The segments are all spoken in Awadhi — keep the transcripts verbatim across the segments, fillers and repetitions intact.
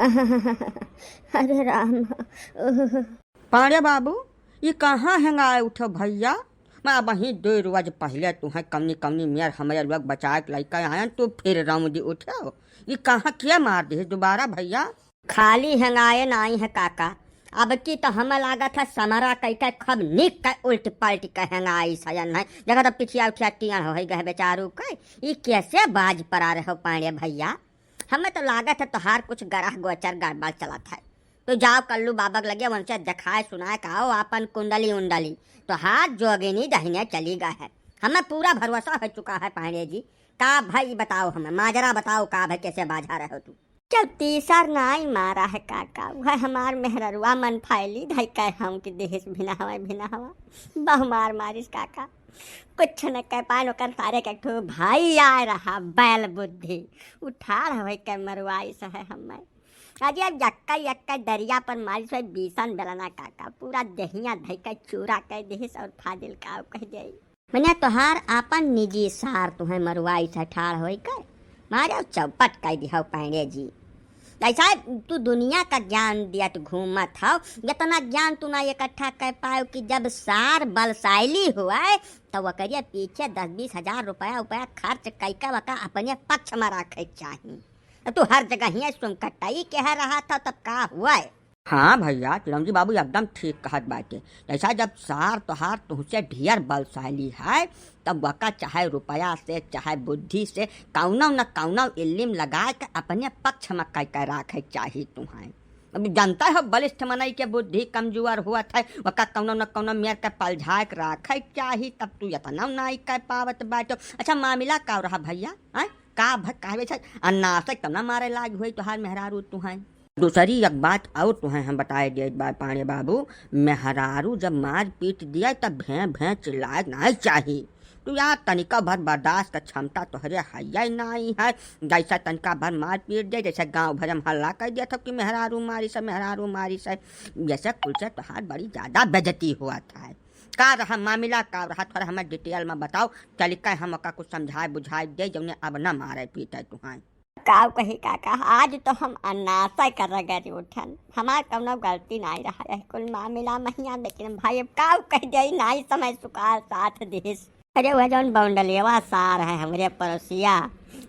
अरे राम। पांड़े बाबू, ई कहाँ हेंगाए उठो भइया? मैं अबहीं दो रोज पहिले तुहैं कमनी कमनी मेर हमरे लोग बचाए के लइके आयन, तू फिर रौंदी उठो। ई कहाँ के मार दिहिस दुबारा भइया? खाली हेंगाए नाई है काका, अब की तो हमें लागत है समरा कइके खूब निक के उल्ट पलट के हेंगाई सयन है। देखा तो पिछिया उठिया टियन होइ गए बेचारू के। ई कैसे बाज परा रहे हो पांड़े भइया? हमें तो लागत है तोहार कुछ ग्रह गोचर गड़बड़ चलत है। तो जाओ कल्लू बाबा के लगे, उनसे देखाए सुनाए के आओ आपन कुंडली उंडली। तोहार जोगिनी दहिने चली गए है, हमें पूरा भरोसा हो चुका है पांड़े जी। का भई बताओ, हमें माजरा बताओ, का भई कैसे बाझा रहे हो तू? जब तीसर नाई मारा है काका, वह हमार मेहररुआ मन फैली धई के हम कि देहिस भिनहवा भिनहवा। बहु मार मारिस काका, कुछ न कह पाए। ओकर सारे के एक ठो भाई आए रहा बैल बुद्धि, उठाड़ होई के मरवाइस है हमें। अरे अब यक्का यक्का दरिया पर मारिस है बीसन बेलना काका, पूरा देहिया धई के चूरा कह देहिस और फाजिल का कह जाई। मने तोहार आपन निजी सार तुहैं मरवाइस है ठाड़ होई के, मारे चौपट कह दिहौ पांड़े जी। ऐसा तू दुनिया का ज्ञान दियत घूमत हौ, इतना ज्ञान तू ना इकट्ठा कर पायो कि जब सार बलशाली हुए, तो ओकरे पीछे दस बीस हजार रुपया, रुपया खर्च कइके ओका अपने पक्ष में रखे के चाही। तो तू हर जगह ही सुम कटाई कह रहा था, तब का हुआ है? हाँ भइया, चिरौंजी बाबू एकदम ठीक कहत बाटे। जैसा जब सार तोहार तुहसे ढेर बलशाली है, तब वका चाहे रुपया से, चाहे बुद्धि से, कौनो न कौनो इल्लिम लगाए के अपने पक्ष में कइ के राखे के चाही तुहैं। अब जनता हो, बलिष्ठ मनई के बुद्धि कमजोर होत है, वका कौनो न कौनो मेर के पलझाए के राखे के चाही, तब तू इतना नाई कर पावत बाटो। अच्छा, मामिला का रहा भइया? हैं? का भ-, कहबे छै? अन्नासक तब ना मारे लाग होई तोहार मेहरारू तुहैं। दूसरी एक बात और तुहैं हम बताए देत बा पांड़े बाबू, मेहरारू जब मार पीट दिया तब भें भें चिल्लाए के नाई चाही। तू यार तनिका भर बर्दाश्त का क्षमता तोहरे हइये नाई है। जैसा तनिका भर मार पीट दे, जैसे गाँव भर में हल्ला कर दिया था कि मेहरारू मारिस है, मेहरारू मारिस है, जैसे कुल से तोहार बड़ी ज्यादा बेइज्जती हुआ था। का रहा मामिला, का रहा, थोड़ा हमें detail में बताओ, चल के हम ओका कुछ समझाए बुझाए दे, जौने अब ना मारे पीटे तुहैं। काऊ कही काका, आज तो हम अन्नासा कर रगड़ी उठन, हमार कौनो गलती नाई रहा है कुल मामिला महिया, लेकिन भाई अब काऊ कह दे, नाई समय सुकाल साथ दिस। अरे वह जौन बौंडलेवा सार है हमरे पड़ोसिया,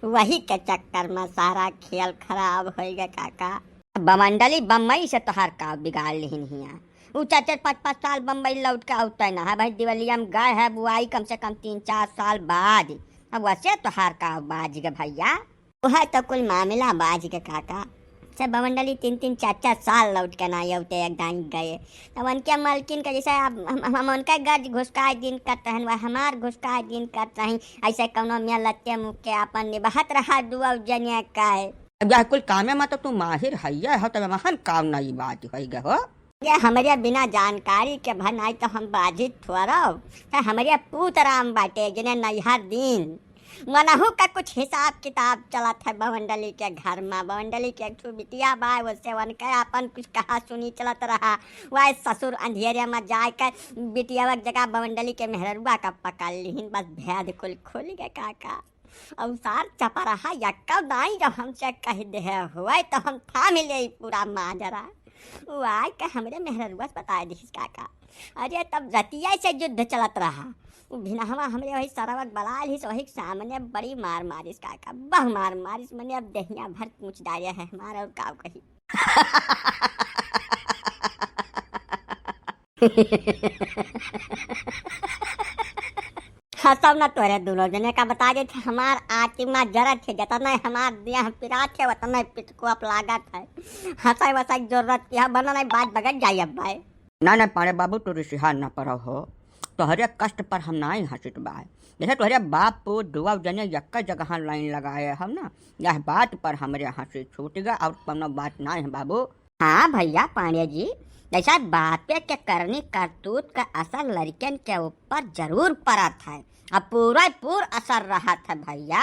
वही के चक्कर में सारा खेल खराब होई गए काका। बमंडली बम्बई से तोहार का बिगाड़ लिहिन हिया। उ चार चार पाँच पाँच साल बम्बई लौट के अउते ना है भाई, दिवलिया में गए है बुआई कम से कम तीन चार साल बाद। अब वैसे तोहार का बाज गए भइया। वह तो कुल मामिला बाज गए काका। से बमंडली तीन तीन चार चार साल लौट के ना अउते एक दाई गए। तब उनके मलकिन के जैसे अब हम, हम, हम उनका गर्ज घुसकाए दिन करते हैं, वह हमार घुसकाए दिन करते हैं। ऐसे कौनो मियाँ लत्ते मुँह के आपन निभात रहा दुआ जनिया का है। अब यह कुल कामे में तो तू माहिर हइये हो, तब महन काम नहीं बात होई गए हो। ये हमरे बिना जानकारी के भन आई तो हम बाजित थोरव। है हमरे पूत राम बाटे, जिन्हें नैहर दीन। मनहू का कुछ हिसाब किताब चलत है बमंडली के घर में। बमंडली के एक ठो बिटिया बा, उससे उनके आपन कुछ कहा सुनी चलत रहा। वह ससुर अंधेरे में जाए के बिटिया के जगह बमंडली के मेहररुआ का पकड़ लिहिन, बस भेद कुल खुल गए काका। अउ सार चपराहा यक्का दाई जब हमसे कह दे हुए तो हम थाम ले पूरा माजरा। उ आए के हमरे मेहररुआ से बताए दिस काका। अरे तब रतिया से युद्ध चलत रहा। उ भिनहवा हमरे वही सरवक बलाल हिस, वही के सामने बड़ी मार मारिस काका, बहु मार मारिस, मने अब देहिया भर कूच डारे है हमारा, और काऊ कही। हंसब ना तोरे दुनो जने का बता देत है, हमार आत्मा जरत है, जतना हमार देह पिरात है, उतना पिटको अब लागत है। हंसाई वसाई जरूरत की है, बना नहीं बात बगड़ जाई अब भाई। ना ना पांड़े बाबू, तू रिसिहा न पड़ो हो, तोहरे कष्ट पर हम नाई हंसित बा। जैसे तोहरे बाप पूत दुआ जने यक्का जगह लाइन लगाए हम ना, यह बात पर हमरे हंसी छूट गए और कौनो बात नाई है बाबू। हाँ भइया पांड़े जी, जैसा बापे के करनी करतूत का असर लड़कन के ऊपर जरूर पड़त है, अब पूरा पूर असर रहत है भइया।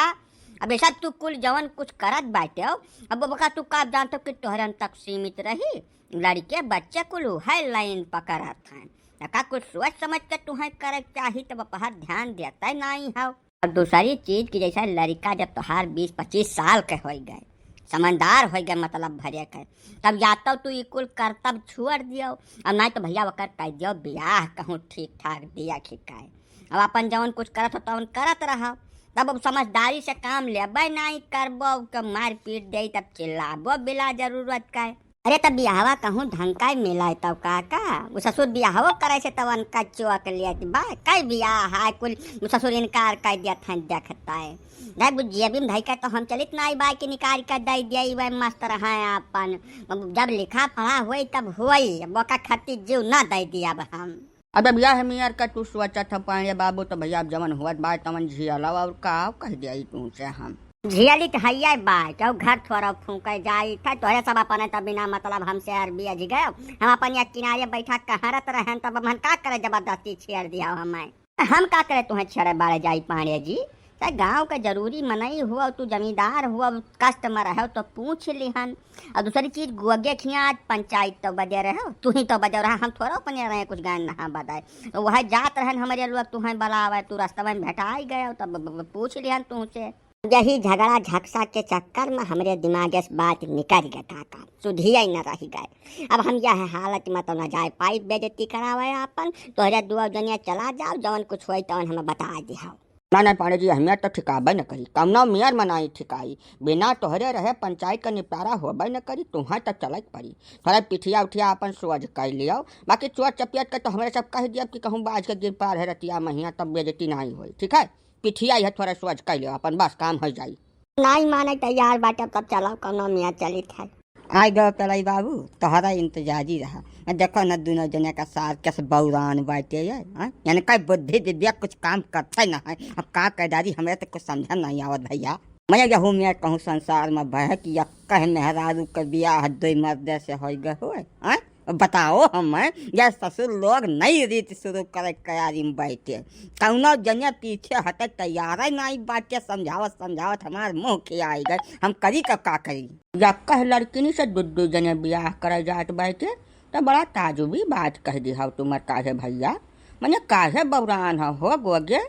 अब ऐसा तू कुल जवन कुछ करत बाटे हो, अब ओका तू का जानत हो कि तोहरन तक सीमित रही? लड़के बच्चे कुल उहे लाइन पकड़त हैं। एका कुछ सोच समझ के तुहें करे के चाही, तब अपहर ध्यान देते नाई हो। और दूसरी चीज कि जैसे लड़का जब तोहार बीस पच्चीस साल के होई गए, समझदार होइ गए मतलब भरे के। तब या तो तू ई कुल करतब छोड़ दियो, और नाहीं तो भइया ओकर कह दियो बियाह कहूँ ठीक ठाक दिया खिकाए। अब अपन जवन कुछ करत हो तवन करत रहो। तब अब समझदारी से काम लेबे नाहीं करबो, के मार पीट दे तब चिल्लाबो बिला जरूरत का। अरे तब बियाहवा कहूँ ढंग का मिला है तब का का? उ ससुर बियाहवो करे से तवन का चौक लेत बा। कई बियाह है कुल उ ससुर इनकार कर दिया था देखता है। नहीं बुझिए भी भाई का तो हम चलित नाहीं बा कि निकाल के दे दिया वह मस्त रहा अपन। अब जब लिखा पढ़ा होई तब होई, अब ओका खातिर जीव ना दे दिया अब हम। अब, अब यह मेर का तू सोचत ह पांड़े बाबू, तो भइया अब जवन होत बा तवन झियाला और का कह दिया तू से हम। झियाली तो हइया बा, क्यों घर थोड़ा फूके जाई था, तोहरे सब अपने तो बिना मतलब हमसे अरबी अझ गए। हम अपन एक किनारे बैठा कहरत रहन, तब हमन का करे जबरदस्ती छेड़ दिया हमें। हम का करे तुहें छेड़े बारे जाई पांड़े जी? ते गांव के जरूरी मनई हुआ, तू जमींदार हुआ, कष्ट में रहो तो पूछ लिहन। और दूसरी चीज, गोगे खिया आज पंचायत तो बजे रहो, तू ही तो बजे रहा, हम थोड़ा अपने रहे कुछ गान नहा बदाए। तो वह जात रहन हमरे लोग तुहें बलावे, तू रास्ता में भेटाई गए, तब ब-, ब-, पूछ लिहन तुमसे। यही झगड़ा झगसा के चक्कर में हमरे दिमागे से बात निकल गया काका, सुधिया ही न रह गए। अब हम यह हालत में तो न जाए पाई बेइज्जती करावे आपन, तोहरे दुआ जनिया चला जाओ, जवन कुछ होई तवन हमें बता दिहाओ। ना, ना, पांड़े जी, हमें तो ठिकाबे न करी, कौनो मेर में नाहीं ठिकाई। बिना तोहरे रहे पंचायत का निपटारा होबे न करी, तुहें तो चले के पड़ी। थोड़ा पिठिया उठिया अपन सोझ कर लियो, बाकी चोर चपियत के तो हमरे सब कह दियब कि कहूँ बाज के गिर पार है रतिया महिया, तब बेइज्जती नाहीं होई, ठीक है? पिठिया यह थोड़ा सोझ कर लियो अपन, बस काम हो जाई। नाहीं माने तैयार बाटे, तब चलो कौनो मेर चलित है। आइ गयो पेलई बाबू, तोहरा इंतजारी रहा। मैं देखो न दुनो जने का सार कैसे बौरान बाटे ये, हाँ? यानी कई बुद्धि विवेक कुछ काम करते ना है। अब का कैदारी, हमें तो कुछ समझ नहीं आवत भइया। मैं यहू में कहूँ संसार में बह कि यक्कह मेहरारू के बियाह दुई मर्दे से होइ गए हुए, हाँ? बताओ हमें, यह ससुर लोग नई रीत शुरू करे के तैयारी में बैठे। कौनो जने पीछे हटे तैयार है नाहीं बाटे, समझावत समझावत हमार मुँह खियाई गए। हम करी का, का करी? यक्कह लड़किनी से दू दू जने बियाह करे जात बाटे, त बड़ा ताजुबी बात कह दिहाउ तुमर काहे भइया। मने काहे बौरान ह हो गोगे?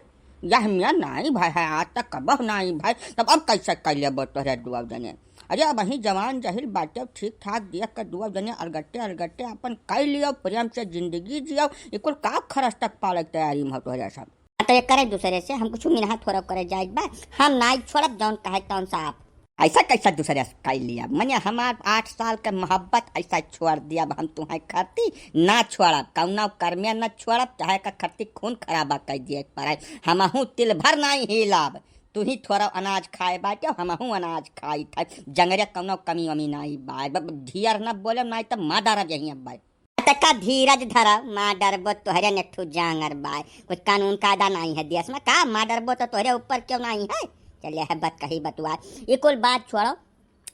यह मियाँ नाई भाई है, आज तक कबहु नाई भाई, तब अब कैसे कर लेबो तोहरे दुआव जने? अरे अबहीं जवान जहिल बाटे, ठीक ठाक देख के दुआव जने अलगट्टे अलगट्टे अपन कर लियो, प्रेम से जिंदगी जियो, ये कुल का खरस तक पाले के तैयारी में हो तोहरे सब? तो ये करे दूसरे से, हम कुछ मिनहा थोड़ा करे जाइत बा, हम नाई छोड़ब जौन कहे तौन साफ। ऐसा कैसा दूसरे से कर लिया? मने हमार आठ साल के मोहब्बत ऐसा छोड़ दिया, अब हम तुम्हें खाती ना छोड़ब, कौनो कर्मे ना छोड़ब, चाहे का खरती खून खराबा कर दिए एक पराई, हमहू तिल भर नाई हिलब। तू ही थोड़ा अनाज खाए बाटे, हमहू अनाज खाई था, जंगरे कौनो कमी वमी नाई बाय, ब-, ब-, ढियर ना बोले नाई तब मार डारब यहीं अब बाय। तका धीरज धरा, मार डरबो तोहरे ने ठू जांगर बाय। कुछ कानून कायदा नाई है देश में, का मार डरबो तो तोहरे ऊपर क्यों नाई है? चले है बत कही बतुआ, ये कुल बात छोड़ो,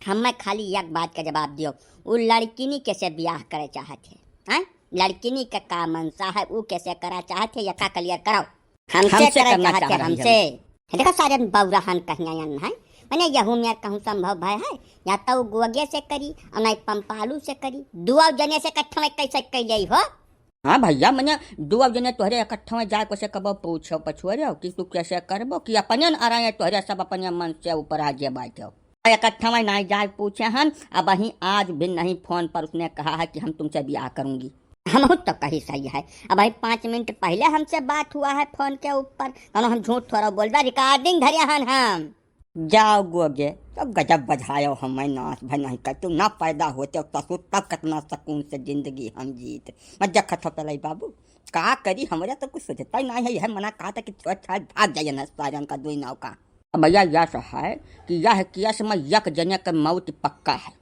हमें खाली एक बात का जवाब दियो, उ लड़किनी कैसे ब्याह करे चाहत है? हैं? लड़किनी का का मनसा है, उ कैसे करा चाहत है, यका clear कराओ। हमसे हमसे करे करना चाहत चाह है, रही हमसे। है। देखो सारे बौराहन कहियायन है, मने यहू में कहूँ संभव भय है, या तो उ गोगे से करी और नहीं पंपालू से करी, दुआव जने से इकट्ठा में कैसे कैले हो? हाँ भइया, मने दुआव जने तोहरे इकट्ठा में जाए को से कबो पूछो पछुआरे हो कि तू कैसे करबो कि अपने न आ रहे तोहरे सब अपने मन से ऊपर आ गया बात हो। इकट्ठा में नाई जाए पूछे हन, अबहीं आज भी नहीं फोन पर उसने कहा है कि हम तुमसे ब्याह करूंगी। हमहू तो कही सही है, अबहीं पाँच मिनट पहले हमसे बात हुआ है फोन के ऊपर, कौनो हम झूठ थोड़ा बोल रहा, recording धरे हन हम। जाओ गोगे, तो गजब बजायो हमें नाश भाई, नहीं कर तू ना पैदा होते हो ससुर तब कितना सुकून से जिंदगी हम जीत। मैं देखत हो पेलई बाबू, का करी, हमरे तो कुछ सोचता ही नहीं है, यह मना कहा था कि छोड़ छाड़ भाग जाइए ना सारन का दुई नाव का। अब भइया यह है कि यह केस में एक जने के मौत पक्का है।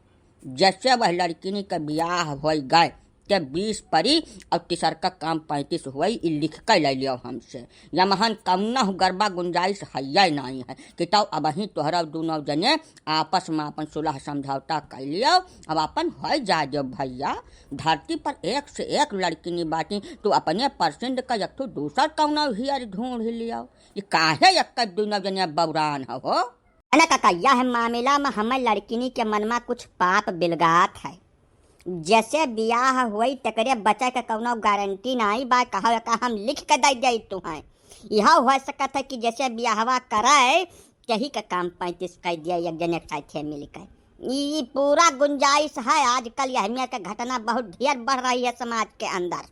जैसे वह लड़किनी के बियाह होइ गए, ते बीस परी और तीसर का काम पैंतीस हुई, ई लिख के ले लियो हमसे। यमहन कौनो गरबा गुंजाइश हइये नाई है कि तब अबहीं तोहरा दुनो जने आपस में अपन सुलह समझौता कर लियो, अब अपन होइ जाए दो भइया। धरती पर एक से एक लड़किनी बाटी, तू अपने पसंद का एक ठो दूसर कौनो हियर ढूंढ लियो। ये काहे एक दुनो जने बौरान हो? अने काका, यह मामला में हमें लड़किनी के मन में कुछ पाप बिलगात है। जैसे बियाह होई, तेकरे बचे के कौनो गारंटी नाई बा। कहो एका हम लिख के दे जाई तुहें। यह हो सकत है कि जैसे बियाहवा करे, यही का काम पैंतीस कर दिया एक जने के साथे मिल के। ई पूरा गुंजाइश है। आजकल यह मेर के घटना बहुत ढेर बढ़ रही है समाज के अंदर।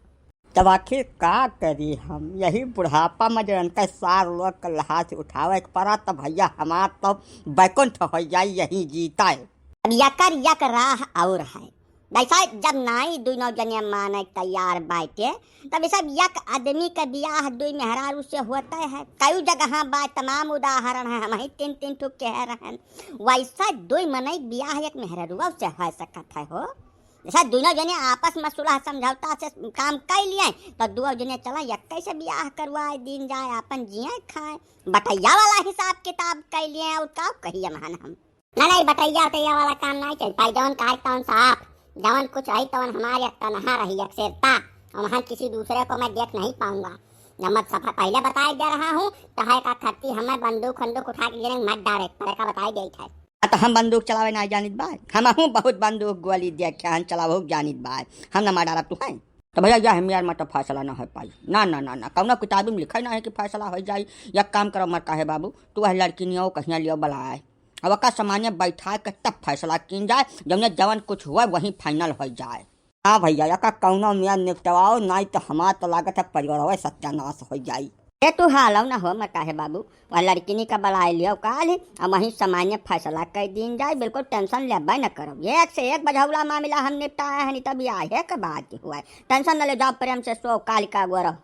तब आखिर का करी हम? यही बुढ़ापा में जौन इनका सार लोग के लहास उठावे के पड़ा, तब भैया हमार तो बैकुंठ हो जाई यही जीता है। अब यकर यक राह और है। वैसा जब नाई दुनों जने माने तैयार बाटे, तब ये सब यक आदमी के बियाह दुई मेहरारू से होते है। कई जगह बा, तमाम उदाहरण है, हम ही तीन तीन ठो कह रहन। वैसा दुई मनई बियाह एक मेहरारुआ से हो सकत है हो। जैसा दुनों जने आपस में सुलह समझौता से काम कर लिए, तो दुओ जने चला यक्के से बियाह करवाए दीन जाए, आपन जिए खाए, बटैया वाला हिसाब किताब कर लिए। और का कही हमहन हम? ना, नहीं, बटैया उटैया वाला काम नहीं चल पाई। जवन काहे तवन साफ, जवन कुछ आई तवन हमारे एक तनहा रही, एक सिरता, और वहाँ किसी दूसरे को मैं देख नहीं पाऊंगा। जब मैं सफा पहले बताए दे रहा हूँ, तो है का खत्ती हमें बंदूक वंदूक उठा के गिरे मत डारे, परे का बताए देत है। आ, तो हम बंदूक चलावे ना जानित बा, हमहू बहुत बंदूक गोली देखे हन, चलावहू जानित बा, हम ना मार डारब तू है। तो भैया, यह मेर में तो फैसला ना हो पाई। ना, ना, ना, ना, कौनो किताबी में लिखा ना है कि फैसला हो जाई। एक काम करो मरकाहे बाबू, तू वह लड़किनियों कहिया लियो बुलाए, अब ओका सामान्य बैठा के तब फैसला कीन जाए, जौने जवन कुछ हुआ वही फाइनल हो जाए। हाँ भैया, एका कौनो मेर निपटवाओ, नाई तो हमार तो लागत है परिवारवे सत्यानाश हो जाई। ए तू हालौ ना हो मरकाहे बाबू, वह लड़किनी का बुलाए लियो काल ही, अब वहीं सामान्य फैसला कर दीन जाए, बिल्कुल टेंशन लेबे न करो। एक से एक बझौला मामला हम निपटाए हैं, नहीं तब ये आहे के बात हुआ है। टेंशन न ले, जाओ प्रेम से सो, काल का गोरव।